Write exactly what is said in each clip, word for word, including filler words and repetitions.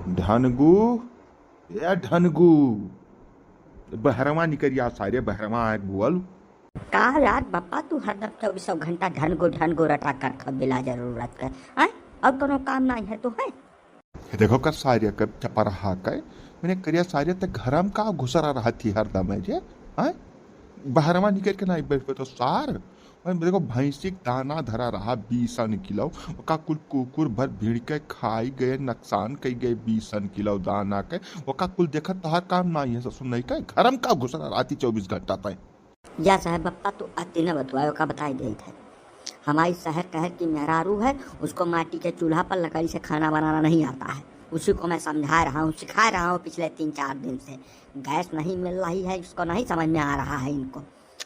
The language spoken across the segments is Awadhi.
ढनगू, ए ढनगू, बहरवा निकरिया सारे, बहरवा आए बोल। का यार बप्पा, तू हरदम चउबीसों घंटा ढनगू ढनगू रटा करत हौ बिला जरूरत के, हैं? और कोनो काम नाहीं है तो है? ये देखो का सारे के चपरहा के, मने करिया सारे ते घरम का घुसरा रहत ही हरदम है जे, हैं? बहरवा निकरि के नाहीं बैठबे तो सार, मैं देखो, भैंसी के दाना धरा रहा बीसन किलो, ओका कुल कुकुर भर भिड़ के खाई गए, नुकसान कई गए बीसन किलो दाना के, ओका कुल देखत तोहार काम नाहीं है ससुर, नहीं के घरम का घुसरा रहती चउबीस घंटा तय। या साहेब बप्पा, तू अति न बतुआए, ओका बताई देइत है। हमारी शहर कहर की मेहरारू है, उसको माटी के चूल्हा पर लकड़ी से खाना बनाना नहीं आता है। उसी को मैं समझा रहा हूँ, सिखा रहा हूँ पिछले तीन चार दिन से। गैस नहीं मिल रही है, इसको नहीं समझ में आ रहा है इनको।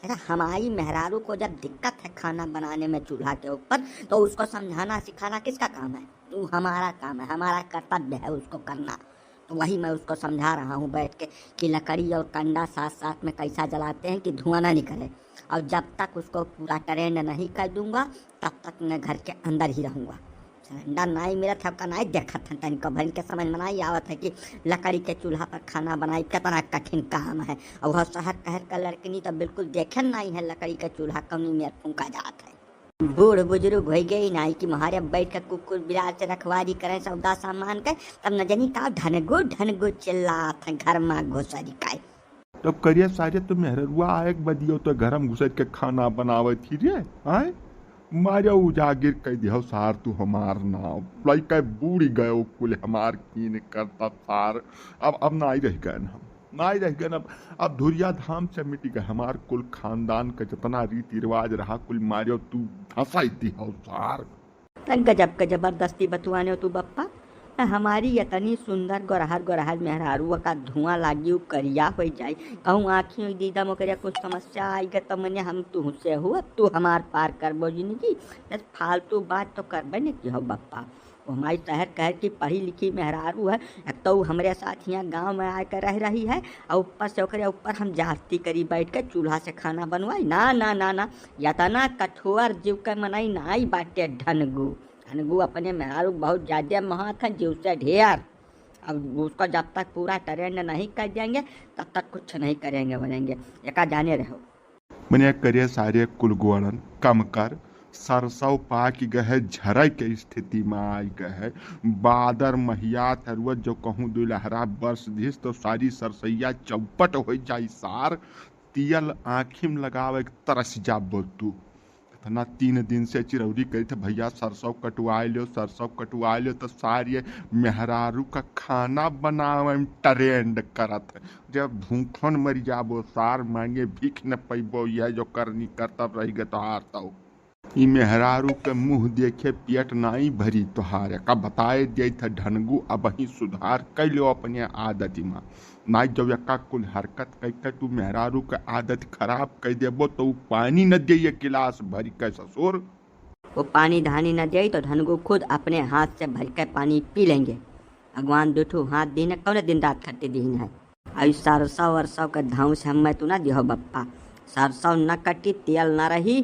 अरे, हमारी मेहरारू को जब दिक्कत है खाना बनाने में चूल्हा के ऊपर, तो उसको समझाना सिखाना किसका काम है? वो हमारा काम है, हमारा कर्तव्य है उसको करना। तो वही मैं उसको समझा रहा हूँ बैठ के कि लकड़ी और कंडा साथ साथ में कैसा जलाते हैं कि धुआं ना निकले। और जब तक उसको पूरा ट्रेंड नहीं कर दूंगा, तब तक मैं घर के अंदर ही रहूंगा। सिलेंडर नाई मिलत है, का नाई देखत है, तनिको भर के समझ में नाई आवत है कि लकड़ी के चूल्हा पर खाना बनाई कितना कठिन काम है। और वह शहर कहर का लड़कनी तो बिल्कुल देखे नाई है लकड़ी के चूल्हा कौनी में फूंका जात है। बूढ़ बुजुर्ग होइ गए नाई कि मोहारे बैठ के कुकुर बिलार से रखवारी करें सौदा सामान के, तब न जानी का ढनगू ढनगू चिल्लात है घर में घुसरी का। तब करिया सारे तो मेहररुआ आए के बदियो तो घर में घुसर के खाना बनावत ही रे, आए? मारे उजागिर कह दियो सार तू हमार नाव। लइका बूढ़ गयो कुल हमार कीन करता सार। अब, अब नाई रह गए हम। नाई रह गए अब। अब धुरिया धाम से मिट गए हमार कुल खानदान का जितना रीति रिवाज रहा कुल मारियो तू धसाई दियो सार। गजब के जबरदस्ती बतुआने हो तू बप्पा। हमारी इतनी सुंदर गोरहर गोरहर मेहरारू का धुआं लागी उ करिया होइ जाई। कहूँ आँखी हुई दीदा मोकरिया कुछ समस्या आई गए तो मने हम तुहसे हो, अब तू हमार पार करबो जिंदगी। बस फालतू बात तो करबे नहीं की हो बप्पा। वो हमारी शहर कहर की पढ़ी लिखी मेहरारू है, एक तो उ हमरे साथ यहाँ गाँव में आके रह रही है और ऊपर से ओकरे ऊपर हम जास्ती करी बैठ के चूल्हा से खाना बनवाई। ना, ना, ना, ना, यतना कठोर जीव के मनई नाई बाटे ढनगू। ढनगू अपने मेहरारू बहुत ज्यादा महात है, जीव से ढेर। अब उसको जब तक पूरा ट्रेंड नहीं कर देंगे, तब तक कुछ नहीं करेंगे, बनेंगे। एका जाने रहो। मने करे सारे कुल गोड़न कम कर, सरसौ पाकि गए, झरै के स्थिति में आइ गए। बादर महिया थरुआ जो कहूँ दुलहरा बरस दिस, तो सारी सरसैया चौपट होइ जाई सार। तियल आँखी में लगावे के तरस जाबो तू। इतना तीन दिन से चिरौरी करी थे, "भैया सरसौ कटवाए लो, सरसौ कटवाए लो," तो सारे मेहरारू का खाना बनावे में ट्रेंड करत है। जब भूखन मर जाबो सार, मांगे भीख न पैबो, यह जो करनी करतब रहि गए तोहार तो। ई मेहरारू के मुँह देखे पेट नाई भरी तोहार। एका बताए देत है ढनगू, अबहीं सुधार कइ लो अपने आदत में। नाई जब एका कुल हरकत कइ के तू मेहरारू के आदत खराब कइ देबो तो उ पानी न दे एक गिलास भरी के ससुर। वो पानी धानी न दे तो ढनगू खुद अपने हाथ से भर के पानी पी लेंगे। भगवान दुठू हाथ दीन है, कौन दिन रात खट्टी दीन है। अई सरसों वरसों के धाँव से हमें तू ना दिहो बप्पा। सरसों न कटी, तेल न रही,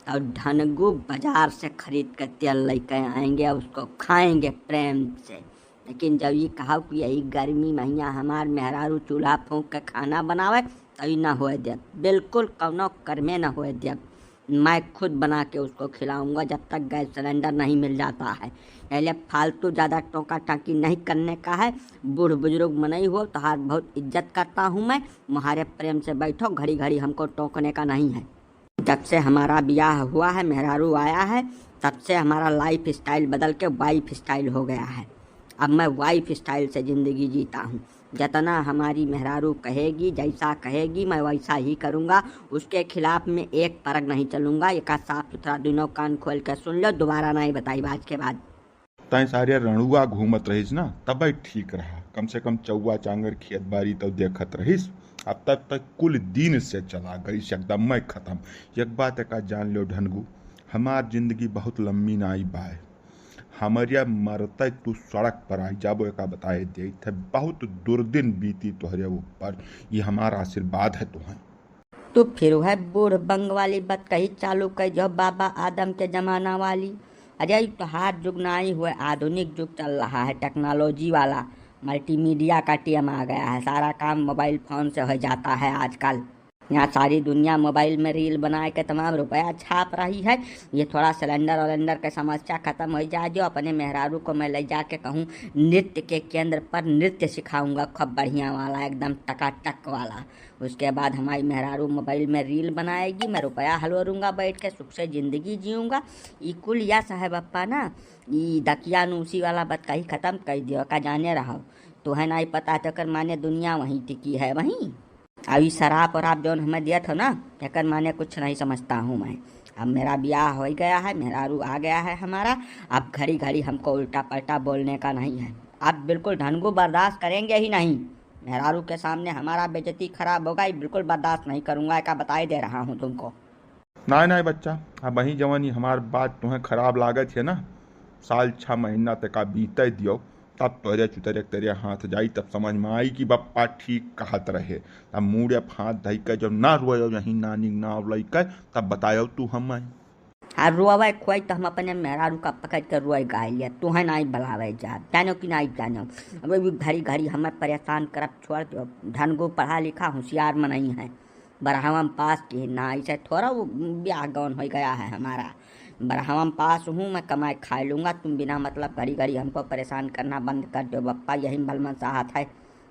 तो ढनगू बाजार से खरीद के तेल लेके आएंगे, उसको खाएंगे प्रेम से। लेकिन जब ये कहा कि यही गर्मी महिया हमार मेहरारू चूल्हा फूंक के खाना बनावे, तो ई ना होए देब, बिल्कुल कौनो कर्मे ना होए देब। मैं खुद बना के उसको खिलाऊंगा जब तक गैस सिलेंडर नहीं मिल जाता है। यह लिए फालतू ज़्यादा टोका टाकी नहीं करने का है। बूढ़ बुजुर्ग मनई हो, तोहार बहुत इज्जत करता हूँ मैं। मुहारे प्रेम से बैठो, घड़ी घड़ी हमको टोकने का नहीं है। जब से हमारा ब्याह हुआ है, मेहरारू आया है, तब से हमारा लाइफ स्टाइल बदल के वाइफ स्टाइल हो गया है। अब मैं वाइफ स्टाइल से ज़िंदगी जीता हूँ। जितना हमारी मेहरारू कहेगी, जैसा कहेगी, मैं वैसा ही करूँगा। उसके खिलाफ में एक परग नहीं चलूँगा। एका साफ सुथरा दुनों कान खोल के सुन लो, दोबारा नहीं बताई आज के बाद। तैं सारे रणुआ घूमत रहिस ना, तबै ठीक रहा। कम से कम चौवा चांगर खेत बारी तो देखत रहिस। अब तक तक कुल दिन से चला गइस, एकदम मैं खत्म। एक बात एका जान लो ढनगू, हमार जिंदगी बहुत लम्मी नाई बाय। हमरे मरते तू सड़क पर आई जाबो, एका बताए देत है, बहुत दुर्दिन बीती तोहरे ऊपर। ये हमार आशीर्वाद है तुहें। तू फिर वह बूढ़ बंग वाली बात कही चालू कर जो बाबा आदम के जमाना वाली। अरे, ई तोहार जुग नाई हुए, आधुनिक जुग चल रहा है, टेक्नोलॉजी वाला। मल्टीमीडिया का टेम आ गया है, सारा काम मोबाइल फोन से हो जाता है आजकल। यहाँ सारी दुनिया मोबाइल में रील बना के तमाम रुपया छाप रही है। ये थोड़ा सिलेंडर वलेंडर के समस्या खत्म हो जाए, जो अपने मेहरारू को मैं ले जाके कहूँ, नृत्य के केंद्र पर नृत्य सिखाऊंगा, खूब बढ़िया वाला, एकदम टकाटक वाला। उसके बाद हमारी मेहरारू मोबाइल में रील बनाएगी, मैं रुपया हलोरूंगा, बैठ के सुख से जिंदगी जीऊंगा। ई कुल यस है बप्पा ना, ई दकियानूसी वाला बतकही खत्म कर दियो, का जाने रहो। तुहे नाहीं पता है, तो एकर माने दुनिया वहीं टिकी है, वहीं। अब ई शराब वराब जौन हमें दियत हो ना, एकर माने कुछ नहीं समझता हूँ मैं। अब मेरा ब्याह हो गया है, मेहरारू आ गया है हमारा। अब घड़ी घड़ी हमको उल्टा पलटा बोलने का नहीं है। अब बिल्कुल ढनगू बर्दाश्त करेंगे ही नहीं। मेहरारू के सामने हमारा बेइज्जती खराब होगा, ये बिल्कुल बर्दाश्त नहीं करूँगा, का बताई दे रहा हूँ तुमको। नाय, नाय बच्चा, अबहीं जवन ई हमार बात तुहें खराब लागत है ना, साल छह महीना तक का बीते दियो, तब तोरे चुतरे के तेरे हाथ जाई, तब समझ में आई कि बप्पा ठीक कहत रहे। तब मूड़े पे हाथ धई के जब ना रोयो यही नानी के नाव लइके, तब बतायो तू हमें। आ रोवे खोई तो हम अपने मेहरारू का पकड़ के रोए गाय लिया, तुहें नाई बुलावे जा, जानो कि नाई जानो। अब घड़ी घड़ी हमें परेशान करब छोड़ दो, ढनगो पढ़ा लिखा होशियार मनई है। बरहवा में पास की ना, इसे थोड़ा वो ब्याह गौन हो गया है हमारा। बरहवा में पास हूँ, मैं कमाए खाए लूँगा, तुम बिना मतलब घड़ी घड़ी हमको परेशान करना बंद कर दो बप्पा, यही भलमन चाहत है।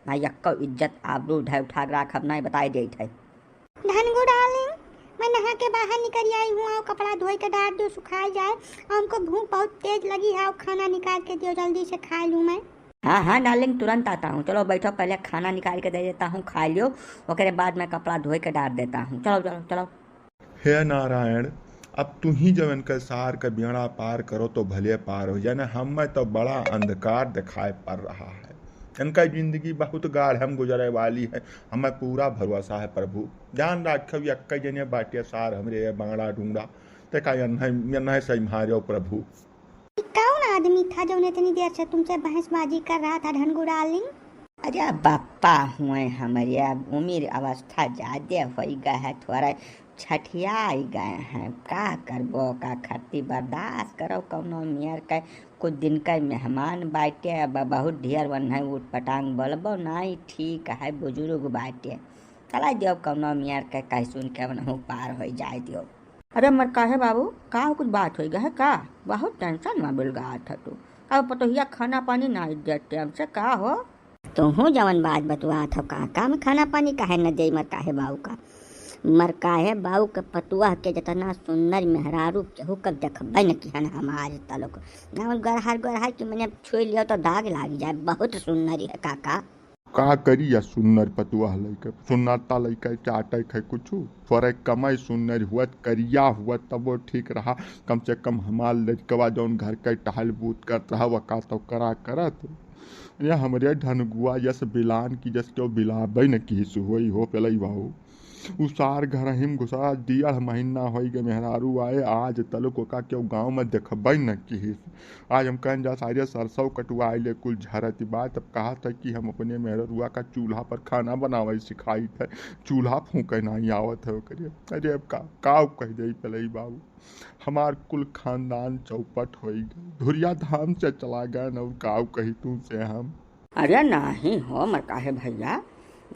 ना यक्को इज्जत आबरू ढाई उठा के राखब, ना बताए देत है। धनगू डार्लिंग, मैं नहा के बाहर निकल आई हूँ, आओ कपड़ा धोए के डार दो, सुखाई जाए, और हमको भूख बहुत तेज लगी है, आओ खाना निकाल के दियो, जल्दी से खा लूँ मैं। हाँ, हाँ डार्लिंग, तुरंत आता हूँ। चलो बैठो, पहले खाना निकाल के दे देता हूँ, खा लियो, ओकरे बाद मैं कपड़ा धोए के डार देता हूँ। चलो, चलो, चलो। हे नारायण, अब तू ही जब इनके सार के बेड़ा पार करो तो भले पार हो जाए ना, हमें तो बड़ा अंधकार दिखाई पड़ रहा है। इनका जिंदगी बहुत गाढ़ हम गुजरे वाली है, हमें पूरा भरोसा है प्रभु। ध्यान रखो, यक्के जने बाटे सार हमरे ये बांगड़ा डूंगड़ा, ते का यन्हे, यन्हे सही मारियो प्रभु। ई कौन आदमी था जौन इतनी देर से तुमसे बहसबाजी कर रहा था, ढनगू डार्लिंग? अरे बप्पा हुए हमरे, अब उम्र अवस्था ज्यादा होइ गए है, थोड़ा छठियाई गए हैं, का करबो, का खत्ती बर्दाश्त करो, कौनो मेर के कुछ दिन के मेहमान बाटे, अब बहुत ढेर वन है, उटपटांग बोलबो नाई, ठीक है, बुजुर्ग बाटे, चला दियो कौनो मेर के, कह सुन के वनहु पार होइ जाए दियो। अरे मर काहे बाबू, का हो, कुछ बात होइ गए है का? बहुत टेंशन में बिलगात है तू। अब पतोहिया खाना पानी नाई देते हमसे, का हो? तुहूँ जवन बात बतुआत हो काका, हम खाना पानी काहे न देई मर काहे बाऊ का? मर काहे बाऊ के पतुआ के जतना सुन्नर मेहरारू केहू कब देखबे न किहन हमार तलक। ना गरहर गरहर कि मने छुई लियो तो दाग लाग जाए, बहुत सुन्नर है काका। का करी या सुन्नर पतुआ लइके, सुन्नरता लइके चाटे खे कुछु। थोड़े कमाई सुन्नर हुअत, करिया हुअत तबो ठीक रहा। कम से कम हमार लड़कवा जौन घर के टहल बूत करत रहा, वका तो करा करत। ये हमरे ढनगुआ यस बिलान की जस केहू बिलाबे न किहिस होई हो पेलई बाऊ। उ सार घरहिम घुसा डेढ़ महीना होइ गए, मेहरारू आए, आज तलक ओका केहू गाँव में देखबे न किहिस। आज हम कहन जा सारे सरसों कटुआई ले कुल झरत बा, तब कहा था कि हम अपने मेहररुआ का चूल्हा पर खाना बनावे सिखाई थे, चूल्हा फूंके नहीं आवत है ओकरे। अरे अब का, का कह दे पेलई बाबू, हमार कुल खानदान चौपट होइ गए, धुरिया धाम से चला गए, और का कही तुमसे हम। अरे नाही हो मर काहे भैया,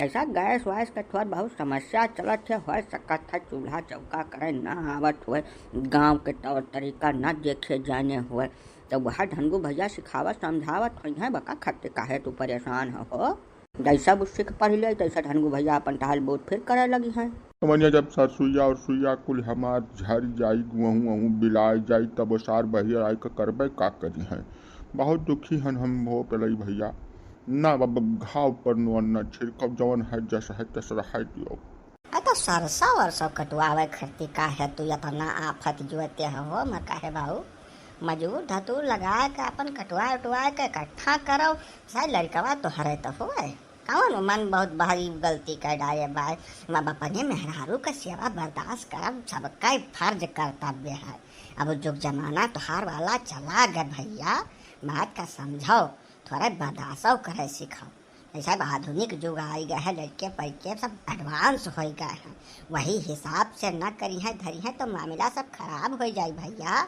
जैसा गैस वैस के थोड़ बहुत समस्या चलत है, हो सकत है चूल्हा चौका करे ना आवत होए, गांव के तौर तरीका ना देखे जाने होए, तो वह ढनगू भैया सिखावत समझावत होई हैं, बका खत्ते काहे तू परेशान हो, हो? जैसा वो सीख पढ़ ले तैसा ढनगू भैया अपन टहल बूत फिर करे लगी हैं। मनिया जब सरसुइया और सुइया कुल हमार झर जाई, गुहूं अहूं बिलाय जाई, तब सार बहियर आय के करबे का करी हैं। बहुत दुखी हन हम हो पेलई भैया। ना बाबा, घाव पर नून न छिड़कब, जवन है जस है तस रहे दियो। अरे तो सरसों वरसों कटवावे खरती काहे तू इतना आफत जुएते हो, मर काहे बाऊ? मजूर धतूर लगाए के अपन कटवाए उटवाए के इकट्ठा करो, सारे लड़कवा तोहरे तो होए। कौन मन बहुत भारी गलती कर डाले बाय। अब अपने मेहरारू का सेवा बर्दाश्त करब सबका फर्ज कर्तव्य है। अब जुग जमाना तोहार वाला चला गए भैया, बात का समझो, थोड़ा बर्दाश्तो करे सीखो। जैसे अब आधुनिक जुग आई गए है, लड़के पैके सब एडवांस हो गए हैं, वही हिसाब से न करी है धरी है तो मामला सब खराब हो जाए भैया।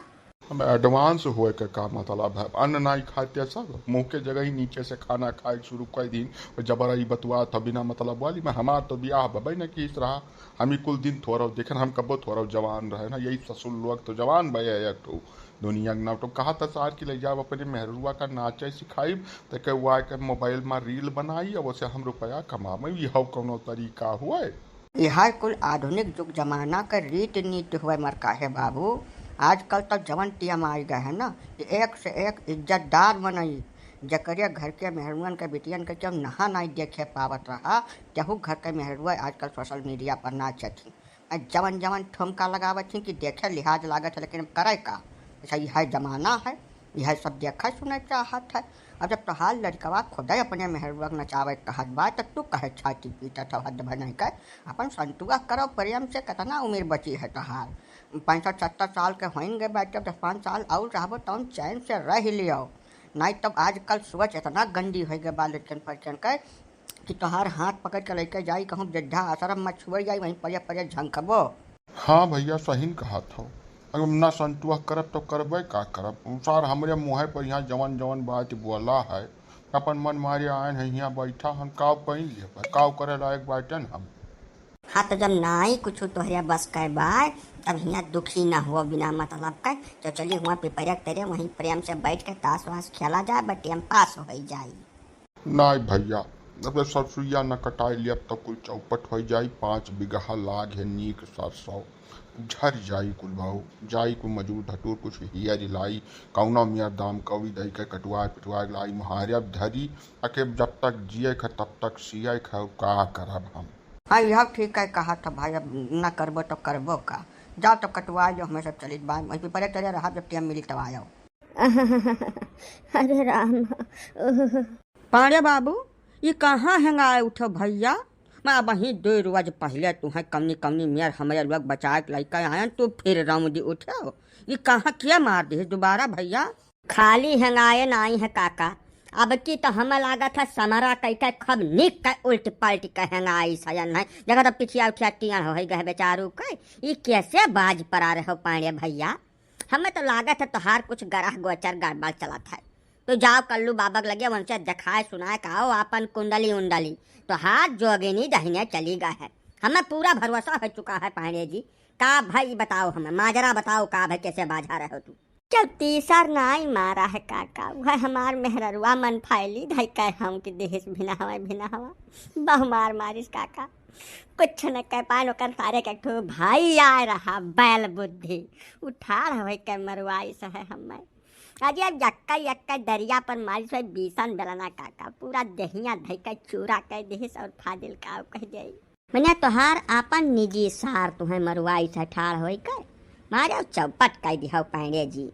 Advance होए के का मतलब है? अन्न नाई खाते सब, मुँह के जगह ही नीचे से खाना खाए शुरू कर दीन। और जबरा ई बतुआ था बिना मतलब वाली में, हमार तो बियाह बबे न किस रहा। हम ही कुल दिन थोड़ा देखे न, हम कबो थोड़ा जवान रहे ना, यही ससुर लोग तो जवान बे एक ठो। दुनिया के नाम तो कहा था सार की ले जाब अपने मेहरुआ का नाचे सिखाइब, तो के वा के मोबाइल में रील बनाई, अब उसे हम रुपया कमावे, यह कौनो तरीका हुए? यह कुल आधुनिक जुग जमाना के रीत नीति हुए मर काहे बाबू। आजकल तो जवन टीएम आई गए है ना, कि एक से एक इज्जतदार मनई, जकरे घर के मेहरुअन के बिटियन के केहू नहा नाई देखे पावत रहा, केहू घर के मेहरुआ आजकल सोशल मीडिया पर नाचत ही। आ जवन जवन ठुमका लगावत ही कि देखे लिहाज लागत है, लेकिन अब करे का? अच्छा, यह जमाना है, यह सब देखे सुने चाहत है। अब जब तोहार लड़कवा खुदे अपने मेहरुआ के नचावे कहत बा, त तू कहे छाती पीटत हो? हद भर नहीं कर, अपन संतुआ करो प्रेम से, कितना उम्र बची है तोहार? पैंसठ सत्तर साल के होइन गए बाटे, दस पाँच साल और रहबो तौन चैन से रह लियो। नहीं तब आजकल सोच इतना गंदी हो गए बा लड़कन फड़कन के कि तोहार हाथ पकड़ के लेके जाई कहूँ वृद्धा आश्रम में छोड़ जाई, वहीं परे परे झंकबो। हाँ भैया, सही न कहत हो। अब ना संतुआ करब तो करबे का करब? सार हमरे मुँहे पर यहाँ जवन जवन बात बोला है, अपन मन मारे आयन है, यहाँ बैठा हम काव कहीं लिए, काव करे लायक बाटन हम। हाँ, तो जब नाई कुछ तोहरे बस के बाय, तब हियाँ दुखी ना हो बिना मतलब के। तो चली हुआ पिपरिया के तरे, वहीं प्रेम से बैठ के ताश वाश खेला जाए, बस टाइम पास हो जाई। नाई भैया, अब ससुइया न कटाई लियब तो कुल चौपट हो जाई। पाँच बीघा लाग है नीक सरसों, झर जाई कुल भाऊ, जाई कुल मजूर धतूर कुछ हियर लाई, कौनो मियाँ दाम कौड़ी दई के कटुआ पिटुआ लाई, मुहारे अब धरी, अके जब तक जिए ख तब तक सिए ख, का करब हम? हाँ, यह ठीक है कहा था भाई, अब न करबो तो करबो का। जाओ तो कटवा जो, हमें सब चलित बा, वहीं पे परे चले रहा, जब टाइम मिली तब आयो। अरे राम। पांड़े बाबू, ये कहाँ हेंगाए उठो भैया? मैं अब वहीं दो रोज पहले तुम्हें कमनी कमनी मेर हमारे लोग बचाए के लइका आयन, तू फिर रौंदी उठो। ये कहाँ क्या मार दी दोबारा भैया? खाली हेंगाए नाई है काका, अब की तो हमें लागत है समरा कई के खूब निक के उल्ट पलट के हेंगाई सयन है। देखा तो पिछिया उठिया टियन हो गए बेचारू के। ई कैसे बाज पड़ा रहे हो पांड़े भैया? हमें तो लागत है तोहार कुछ ग्रह गोचर गड़बड़ चलत है। तो जाओ कल्लू बाबा के लगे, उनसे दिखाए सुनाए का आओ आपन कुंडली उंडली। तोहार जोगिनी दहिने चली गए है, हमें पूरा भरोसा हो चुका है पांड़े जी। का भाई बताओ, हमें माजरा बताओ का भाई, कैसे बाझा रहे हो तू? जब तीसर नाई मारा है काका, वह हमार मेहररुआ मन फैली धई के हम कि देहिस भिनावा भिनावा। बहु मार मारिस काका, कुछ न कह पान। ओकर सारे के ठो भाई आए रहा बैल बुद्धि, उठाड़ होई के मरवाइस है हमें। अरे अब यक्का यक्का दरिया पर मारिस है बीसन बेलना काका, पूरा देहिया धई के चूरा कह देहिस और फाजिल का कह देई। मने तोहार आपन निजी सार तुहें मरवाइस है ठाड़ होई के, मारे चौपट कह दिहौ पांड़े जी।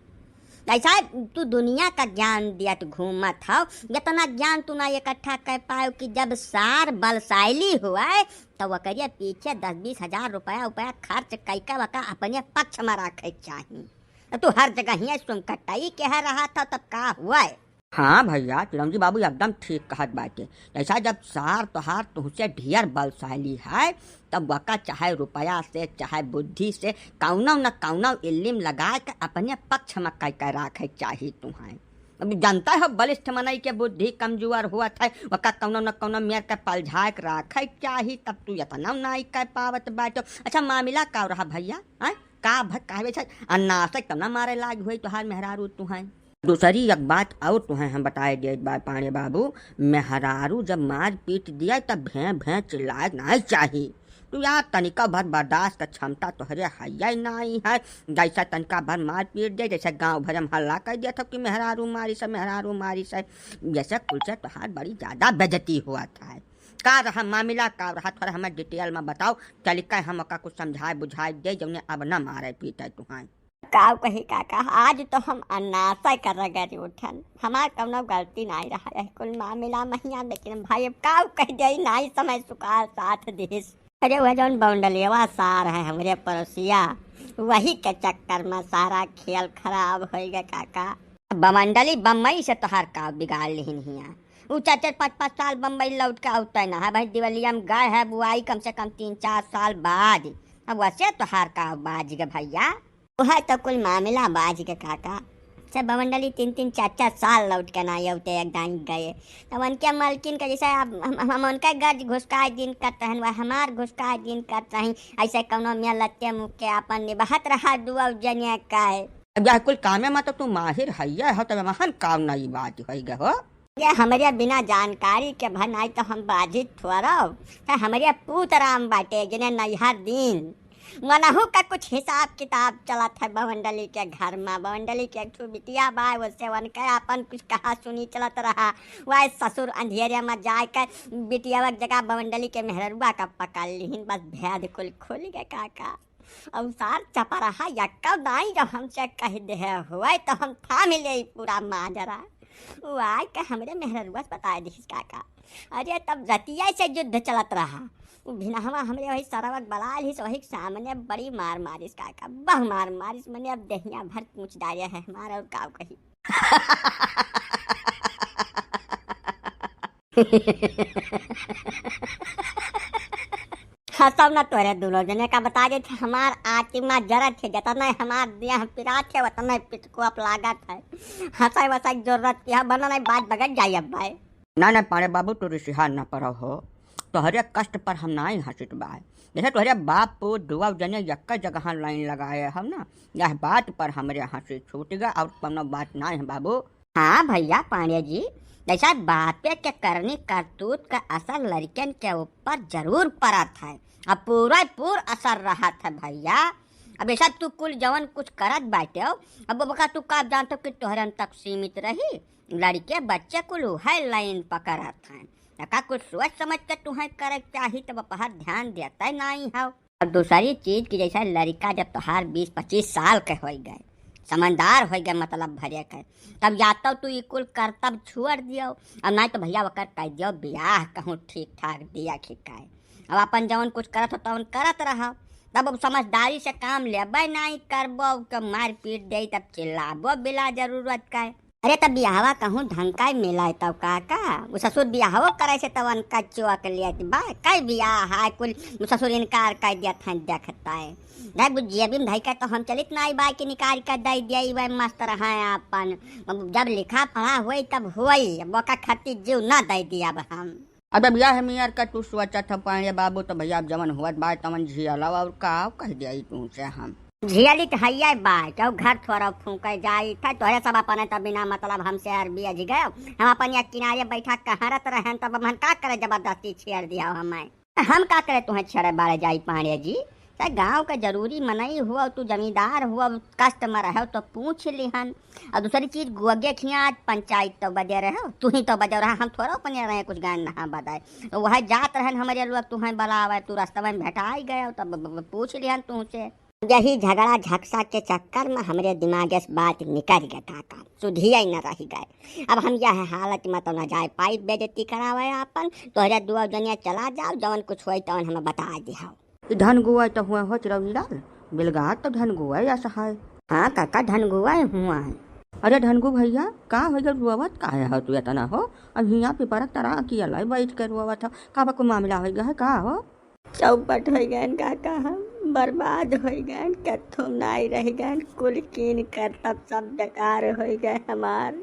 ऐसा तू दुनिया का ज्ञान दियत घूमत हौ, इतना ज्ञान तू ना इकट्ठा कर पायो कि जब सार बलशाली हुए तो ओकरे पीछे दस बीस हजार रुपया उपया खर्च कई के ओका अपने पक्ष में रखे के चाही। तो तू हर जगह ही सुन कटाई कह रहा था, तब का हुआ है? हाँ भैया, चिरौंजी बाबू एकदम ठीक कहत बाटे। जैसा जब सार तोहार तुहसे ढेर बलशाली है, तब वका चाहे रुपया से, चाहे बुद्धि से, कौनो न कौनो इल्लिम लगा के अपने पक्ष में कई के राखे के चाही तुहें। अब जानता हो, बलिष्ठ मनई के बुद्धि कमजोर होत है, वका कौनो न कौनो मेर के पलझाए के राखे के चाही, तब तू इतना नाई कर पावत बाटो। अच्छा, मामला का रहा भैया, हैं? का भ-, कहबे छै, अन्नासक तब ना मारे लाग होई तोहार मेहरारू तुहें। दूसरी एक बात और तुहें हम बताए देत बा पांड़े बाबू, मेहरारू जब मार पीट दिया तब भें भें चिल्लाए के नाई चाही। तू यार तनिका भर बर्दाश्त का क्षमता तोहरे हइये नाई है, जैसा तनिका भर मार पीट दे, जैसे गाँव भर में हल्ला कर दिया था कि मेहरारू मारी से, मेहरारू मारी से, जैसे कुल से तोहार बड़ी ज्यादा बेइज्जती हुआ था। का रहा मामला, का रहा, थोड़ा हमें detail में बताओ, चल के हम ओका कुछ समझाए बुझाए दे, जौने अब ना मारे पीटे तुहां। काव कही काका, आज तो हम अन्नासा कर रगड़ी उठन, हमार कौनो गलती नाई रहा है कुल मामला महिया, लेकिन भाई अब काव कह दे, नाई समय सुखार साथ दिस। अरे वह जौन बौंडलेवा सार है हमरे पड़ोसिया, वही के चक्कर में सारा खेल खराब होई गए काका। बमंडली बम्बई से तोहार का बिगाड़ लिहिन हिया। उ चार चार पाँच पाँच साल बम्बई लौट के अउते ना है भाई, दिवलिया में गए है बुआई कम से कम तीन चार साल बाद। अब वैसे तोहार का बाज गए भैया। वह तो कुल मामला बाझ के काका। से बवंडली तीन तीन चार चार साल लौट के ना अउते एक दाई गए। तब उनके मलकिन के जैसे अब हम, हम, हम उनका गर्ज घुसकाए दिन करत रहन, वह हमार घुसकाए दिन करत रही। ऐसे कौनो मियाँ लत्ते मुँह के आपन निभात रहा दुआ जनिया का है। अब यह कुल कामे में तो तू माहिर हइया हो, तब महन काम नई बात होइ गए हो। ये हमरे बिना जानकारी के भनाई तो हम बाझित थोरव। है हमरे पूत राम बाटे, जिन्हें नैहर दीन। मनहू का कुछ हिसाब किताब चलत है बवंडली के घर में। बवंडली के एक ठो बिटिया बा, उससे उनके आपन कुछ कहा सुनी चलत रहा। वह ससुर अंधेरे में जाए के बिटिया के जगह बवंडली के मेहररुआ का पकड़ लिहिन। बस भेद कुल खुल गए काका। अउ सार चपराहा यक्का दाई जब हमसे कह दे हुए तो हम थाम ले पूरा माजरा। वो आए के हमरे मेहररुआ से बताए दिस काका। अरे तब रतिया से युद्ध चलत रहा। वो भिनहवा हमरे वही सरवक बलाल हिस, वही सामने बड़ी मार मारिस काका, बहु मार मारिस, मने अब दहिया भर पूछ डारे है हमारा और काव कही। हंसब ना तोरे दुनो जने का बता देत है, हमार आत्मा जरत है, जतना हमार देह पिरात है, उतना पिटको अब लागत है। हंसाई वसाई जरूरत की है, बना नहीं बात बगत जाई अब भाई। ना, ना, पाड़े बाबू, तू रिसिहा ना पड़ो हो। तोहरे कष्ट पर हम नाई हंसित बाय। जैसे तोहरे बाप पूत दुआ जने यक्का जगह लाइन लगाए हम ना, यह बात पर हमरे हंसी छूट गए और कौनो बात नाई है बाबू। हाँ भैया पांडे जी, जैसा बापे के करनी करतूत का असर लड़कन के ऊपर जरूर पड़त है, अब पूरा पूर असर रहत है भैया। अब ऐसा तू कुल जवन कुछ करत बाटे हो, अब ओका तू का जानत हो कि तोहरन तक सीमित रही? लड़के बच्चे कुल उहे लाइन पकड़त हैं। एका कुछ सोच समझ के तुहें करे के चाही, तब अपहर ध्यान देते नाई हो। और दूसरी चीज कि जैसे लड़का जब तोहार बीस पच्चीस साल के होई गए, समझदार होई गए, मतलब भरे के, तब या तो तू ई कुल करतब छोड़ दियो, और नाई तो भैया ओकर कह दियो बियाह कहूँ ठीक ठाक दिया खिकाए। अब अपन जवन कुछ करत हो तवन करत रहो, तब अब समझदारी से काम लेबे नाई करबो, के मारपीट दे तब चिल्लाबो बिला जरूरत का। अरे तब बियाहवा कहूँ ढंग का मिलाए तब काका, वो ससुर बियाहवो करे से तब उनका चुआ के लिए बा, कई बियाह है कुल, वो ससुर इनकार कर दिया था देखता है। देख वो जेबी में धई के तो हम चलित नाई बा कि निकाल के दे दिया, ई वह मस्त रहा है अपन। अब जब लिखा पढ़ा होई तब होई, अब ओका खातिर जीव ना दे दिया अब हम। अब, अब यह मियर का तू सोचत हो पांडे बाबू, तो भैया अब जवन होत बा तवन झियला और का कह दिया ई तू से हम। झियली तो हइये बा, केहू घर थोड़ा फूंके जाई था, तोहरे सब अपने तब बिना मतलब हमसे अरबी अझ गए। हम अपन या किनारे बैठा कहरत रहन, तब हमन का करे जबरदस्ती छेड़ दिया हमें। हम का करे तुहें छेड़े बारे जाई पांडे जी? चाहे गांव के जरूरी मनई हुआ, तू जमींदार हुआ, कष्ट में रहो तो पूछ लिहन। और दूसरी चीज, गुआगे खिया आज पंचायत तो बजे रहो, तू ही तो बजे रहा, हम थोड़ा अपने रहे कुछ गान नहा बदाए। तो वह जात रहन हमरे लोग तुहें बलावे, तू रास्ता में भेटाई गए, तब ब-, ब-, पूछ लिहन तुमसे। यही झगड़ा झगसा के चक्कर में हमरे दिमाग से बात निकल गया काका, सुधिया ही न रह गए। अब हम यह हालत में तो न जाए पाई बेइज्जती करावे आपन, तोहरे दुआ जनिया चला जाओ, जवन कुछ होई तवन हमें बता दिहाओ। ई धन गुआ तो हुआ हो चिरौरी लाल, बिलगात तो धन गुआ या सहाय। हाँ काका, धन गुआ हुआ है। अरे धनगू भैया, का हो गया, रोवत काहे हो तू इतना हो? अब हियाँ पिपरक तरह अकेला ही बैठ के रोवत हो, का बा, कोई मामला हो गया है का हो? चौपट हो गए काका, हम बर्बाद हो गए, कत्थो नाई रह गए, कुल कीन कर तब सब बेकार हो गए हमार।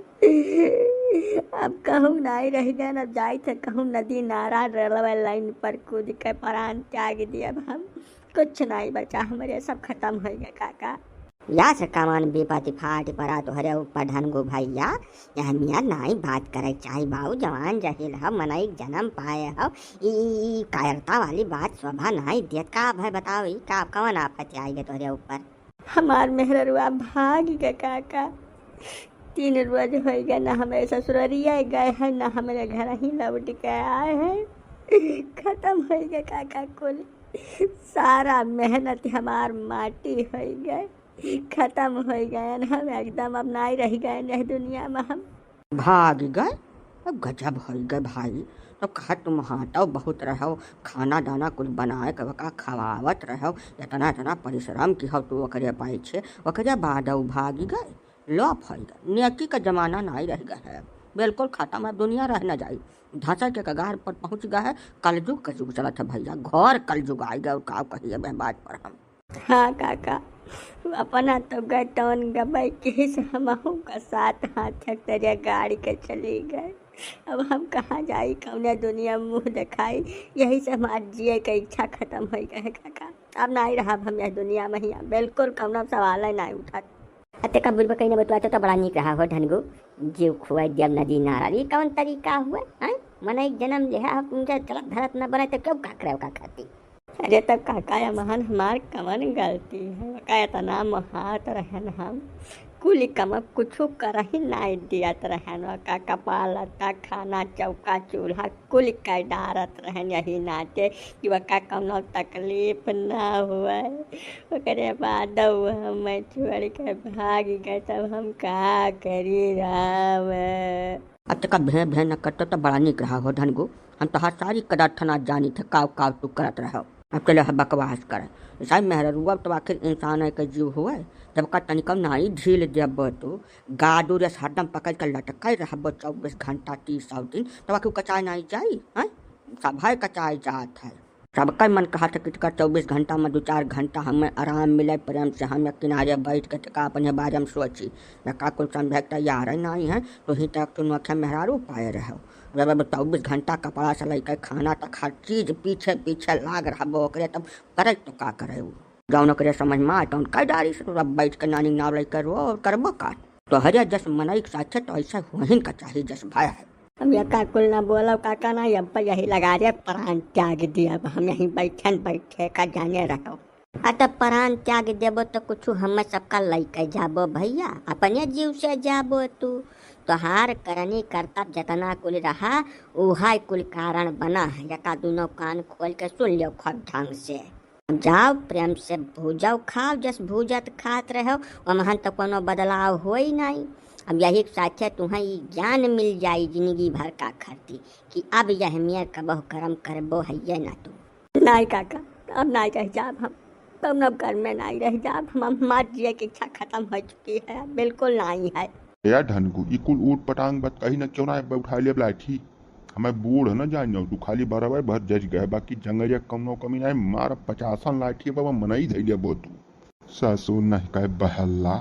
अब कहूँ नाई रह गए, अब जाई थे कहूँ नदी नारा रेलवे लाइन पर कूद के प्राण त्याग दिए। अब हम कुछ नाई बचा, हमरे सब खत्म हो गए काका। या से कमान विपत्ति फाट पड़ा तोहरे ऊपर धनगू भैया, यह मियाँ नाई बात करे चाही बाऊ, जवान जहिल हो, मनई जन्म पाए हो, ई, ई, ई कायरता वाली बात शोभा नाई देत। का भय बताओ, ई का कवन आफत आई गए तोहरे ऊपर? हमार मेहररुआ भाग गए काका। तीन रोज होइ गए, ना हमरे ससुररिया गए हैं, ना हमरे घर ही लौट के आए हैं। खत्म होइ गए काका कुल, सारा मेहनत हमार माटी होइ गए, खत्म होइ गए हम एकदम, अब नाई रह गए यह दुनिया में हम। भाग गए? अब गजब होइ गए भाई। तो कहा तुम हाथव बहुत रहो, खाना दाना कुछ बनाए के ओका खवावत रहो, इतना इतना परिश्रम की हो तू ओकरे पाछे, ओकरे बाद उ भाग गए। लोप होइ गए, नेकी का जमाना नाई रह गए है, बिल्कुल खत्म है, दुनिया रह न जाई, धंसा के कगार पर पहुँच गए है। कलयुग का युग चलत है भैया, घोर कलयुग आइ गए। और का कहिए वह बात पर हम। हाँ काका, अपना तो गए तवन गबई किहिस, हमहू का साथ हाथ तरिया गाड़ी के चली गए। अब हम कहाँ जाई, कौने दुनिया में मुँह देखाई? यही से हमार जिए के इच्छा खतम होइ गए काका। अब नाहीं रहब हम यह दुनिया में हियाँ, बिल्कुल कौनो सवाल ही नाहीं उठत। अते का बुढ़बा कहीं ना बतुआते तो बड़ा नीक रहा हो धनगू, जीव खुआई दियब नदी नारा। ई कौन तरीका हुआ, हैं? मनई जन्म लिहा हो, तुमसे चलत धरत न बने तो क्यों का करे का खाती? अरे तब काका या महान हमार कवन गलती है? का इतना मोहात रहन हम? कुल कम कुछु करही नाई दियत रहन। का कपड़ा लत्ता, खाना, चौका, चूल्हा कुल कर डारत रहन यही नाते कि वका कौनो तकलीफ ना हुए। ओकरे बाद वो हमें छोड़ के भाग गए, तब हम का करी राम? अब तक भें भें न करते तो बड़ा निक रहा हो धनगू। हम तोहार सारी कदर थना जानी थे, काव काव तू करत रहो। अब चले है बकवास करे। साई मेहररुआ तो आखिर इंसान है के जीव हुए, जब का तनिको नाई ढील देबो तू, गादू रेस हरदम पकड़ के लटकाई रहबो चौबीस घंटा तीस दिन, तब आखिर कचाए नाई जाई, हैं? सब है कचाए जात है। सबका मन कहा था कि तका चौबीस घंटा में दो चार घंटा हमें आराम मिले, प्रेम से हम एक किनारे बैठ के तका अपने बारे में सोची, न का कुल समझे के तैयार है नाई है, तो ही तक तू नोखे मेहरारू पाए रहो। जब अब चौबीस घंटा कपड़ा से लेकर खाना तक हर चीज पीछे पीछे लाग रहबो ओकरे, तब करे तो का करे उ? जौन ओकरे समझ में आए तौन कह डारी से, तू अब बैठ के नानी नाव लेकर रो और करबो का? तोहरे जस मनई के साथे तो ऐसा होहिन का चाही जस भाई है। अब यका कुल ना बोलो काका ना, अब यही लगा रे प्राण त्याग दिया, अब हम यहीं बैठन बैठे का जाने रहो। आ तब प्राण त्याग देबो तो कुछ हमें सबका लइके जाबो भैया, अपने जीव से जाबो तू। तोहार करनी करतब जतना कुल रहा, उहाई कुल कारण बना है। यका दुनो कान खोल के सुन लियो खूब ढंग से। जाओ प्रेम से भूजो खाओ, जस भूजत खात रहो, ओमहन तो कोनो बदलाव होई नाई। अब यही के साथे तुहें ई ज्ञान मिल जाई जिंदगी भर का खरती कि अब यह मेर कबहु कर्म करबो हइये ना तू। नाई काका, अब नाई रह जाब हम, कौनो घर में नाई रह जाब हम, हमार जिए की इच्छा खतम हो चुकी है, अब बिल्कुल नाई है। या ढनकू, ई कुल ऊट पटांग बात कही न, क्यों ना एक बार उठा लिया लाठी? हमें बूढ़ न जानियो, तू खाली बराबर भर जज गए, बाकी जंगरिया कौनो कमी नाई, मार पचासन लाठी बाबा मनई धैले बो तू। ससुर नहीं कहे बहल्ला,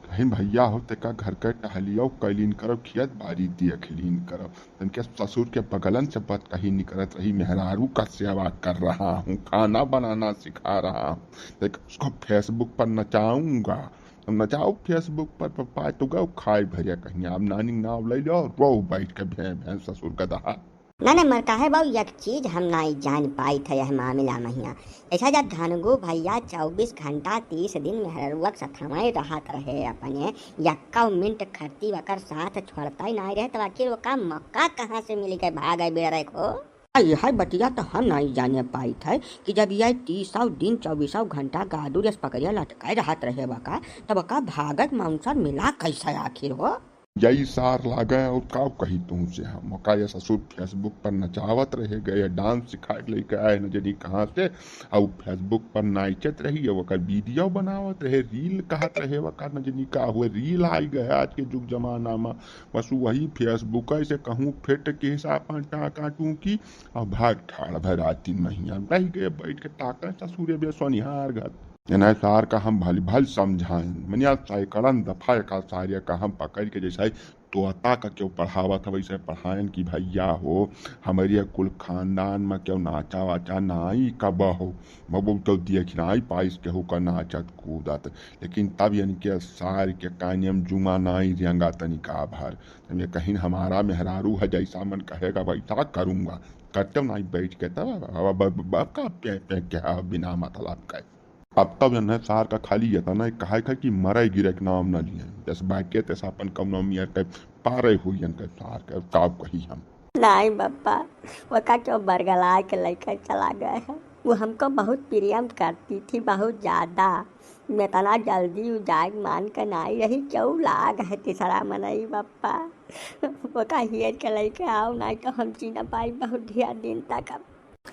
कहीं भैया हो ते का घर के टहलियो कैलीन करब, खियत बारी देख लीन करब। तनके ससुर के बगलन से बात कहीं निकलत रही, मेहरारू का सेवा कर रहा हूँ, खाना बनाना सिखा रहा हूँ। देख, उसको Facebook पर नचाऊंगा, हम नचाओ Facebook पर, पर पाए तो गए खाए भरिया कहीं। आप नानी नाव ले लो, रो बैठ के भैं भैं ससुर का दहा। ना, ना, मर काहे बाऊ, एक चीज हम नाई जान पाई थे यह मामला में हियाँ। ऐसा जब धनगू भैया चौबीस घंटा तीस दिन मेहररुआ के सथवाई रहत रहे अपने, यक्का मिनट खरती वकर साथ छोड़ता ही नाई रहे, तो आखिर वका मौका कहाँ से मिल के भागे बेड़ा रहे खो? आ, यह बतिया तो हम नाई जाने पाई थे कि जब यह तीसौ दिन चौबीसौ घंटा गादू रेस पकड़िया लटकाए रहत रहे वका, तब वका भागक माउंसर मिला कैसे आखिर हो? यही सार लागे और का कही तुमसे हम। ओका ये ससुर Facebook पर नचावत रहे गए, डांस सिखा के लेके आए न जनी कहाँ से, और Facebook पर नाचत रही, ओकर वीडियो बनावत रहे, रील कहत रहे, ओकर न जनी का हुए, रील आई गए आज के जुग जमाना में। बस वही Facebook है से कहूँ फिट के हिसाब पर टाका टूकी और भाग ठाड़ भर राती महिया रह गए बैठ के ताका ससुरे बे सोनिहार घर। एना सार का हम भली भली समझाएं, मनिया सैकड़न दफा एका सारिया का हम पकड़ के जैसे तोता का क्यों पढ़ावत है वैसे पढ़ाएन कि भैया हो, हमारे कुल खानदान में क्यों नाचा वाचा नाई कब हो, बबू तो देख नाई पाइस केहू का नाचत कूदत, लेकिन तब इनके सार के कानियम जुमा नाई रेंगा तनिका भर। तब ये कहीं हमारा मेहरारू है, जैसा मन कहेगा वैसा करूँगा, करते नाई बैठ के तब अब, अब, अब, अब का पे, पे क्या बिना मतलब का। अब तब जन है सार का खाली ये था ना, कहा है कि मरे गिरे के नाम ना लिए, जस बाकी तैसा अपन कौनो मियर के पारे हुई इनके सार के, का कही हम। नहीं बप्पा, वका क्यों बरगला के लेकर चला गए है। वो हमको बहुत प्रेम करती थी, बहुत ज्यादा। मैं इतना जल्दी उ जाए मान के नाई रही, क्यों लाग है तीसरा मनई बप्पा। वका हियर के लेके आओ, नहीं तो हम जी ना पाई बहुत ढेर दिन तक अब।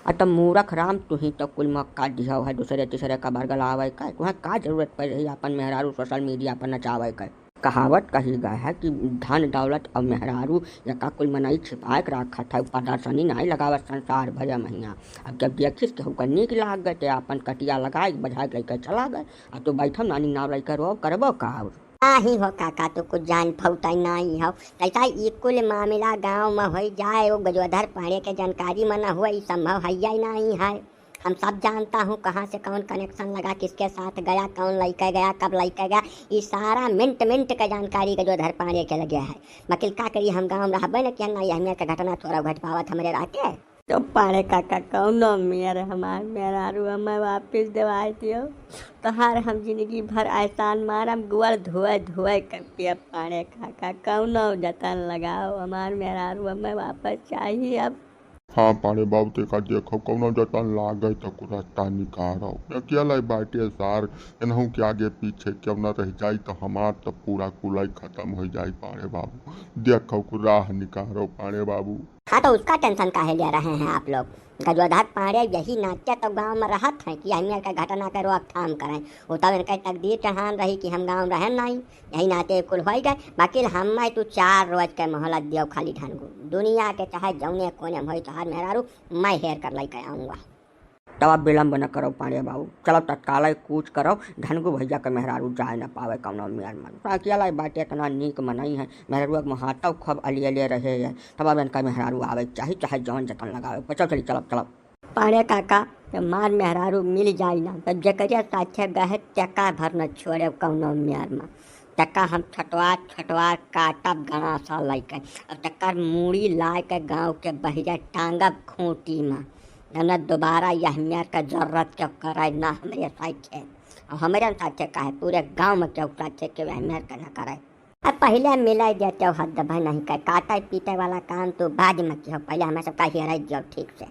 आ त मूरख राम, तुही तो कुल मौका दिहौ है दूसरे तीसरे का बरगलावे का। तुहें का जरूरत पड़ रही अपन मेहरारू सोशल मीडिया पर नचावे का? कहावत कही गए है कि धन दौलत और मेहरारू, एका कुल मनई छिपाए के रखत है, प्रदर्शनी नाई लगावत संसार भरे महिया। अब जब देखिस कि हुका नीक लाग गए, ते आपन कटिया लगाए, बझाए के लइके चला गए। अब तो बैठम नानी नाव लइके रोब, करबो का? और नाही हो काका, तू कुछ जान फौता नाही हो। कैसा ई कुल मामला गाँव में होई जाए, वो गजोधर पांड़े के जानकारी में न हुआ, ई संभव है या नहीं है। हम सब जानता हूँ कहाँ से कौन connection लगा, किसके साथ गया, कौन लइके गया, कब लइके गया, ई सारा मिनट मिनट के जानकारी गजोधर पांड़े के लगे है। वकील का करी, हम गाँव में रहबे न किया ना, यह मेर के घटना थोड़ा घट पावत हमरे रह के। तो पांड़े काका, कौनो मेर हमार मेहरारू हमें वापिस देवाई दियो, तोहार हम जिंदगी भर एहसान मारम, गोड़ धोए धोए के पियब। पांड़े काका, कौनो जतन लगाओ, हमार मेहरारू हमें वापस चाहिए अब। हाँ पांड़े बाबू, तेका देखो, कौनो जतन लागे तो कुछ रास्ता निकालो। अकेला ही बाटे सार, एनहू के आगे पीछे क्यों न रह जाई, तो हमार तो पूरा कुलाई खत्म हो जाई पांड़े बाबू। देखो, कुछ राह निकालो पांड़े बाबू। हाँ, तो उसका tension काहे ले रहे हैं आप लोग? गजोधर पांड़े यही नाते तो गांव में रहत हैं कि यही मेर के घटना के रोकथाम करें। वो तब इनके तकदीर चढ़ान रही कि हम गांव में रहें नहीं, यही नाते कुल होई गए। बाकी हम मैं तू चार रोज के मोहलत दियो खाली ढनगू, दुनिया के चाहे जौने कोने में होई तोहार मेहरारू, मैं हेर कर लइके आऊँगा। तब आप विलम्ब न करो पांड़े बाबू, चलो तत्काल कूच करो, ढनगू भैया के मेहरारू जाए न पावे कौनो मेर में। अकेला ही बाटे, इतना नीक मनई है, मेहरारू के मुहातब खूब अलियले रहे है, तब अब इनका मेहरारू आवे चाही, चाहे जौन जतन लगावे। चलो चली, चलो, चलो। पांड़े काका, जब मार मेहरारू मिल जाई ना, तब जेकरे साथे गए तेका भर न छोड़े कौनो मेर में। तेका हम छोटवा छोटवा काटब गणासा लइके, अब तेकर मूड़ी लाए के गाँव के बहिरे टांगब खूंटी में। जौने दोबारा यह मेर के जरूरत के करे ना हमरे साथे, और हमरे साथे काहे, पूरे गाँव में केहू साथे के वह मेर के न करे। अब पहिले मिले देते हो, हद भाई नहीं कर, काटे पीटे वाला काम तू बाद में किहो, पहिले हमें सबका हेराई दियो ठीक से।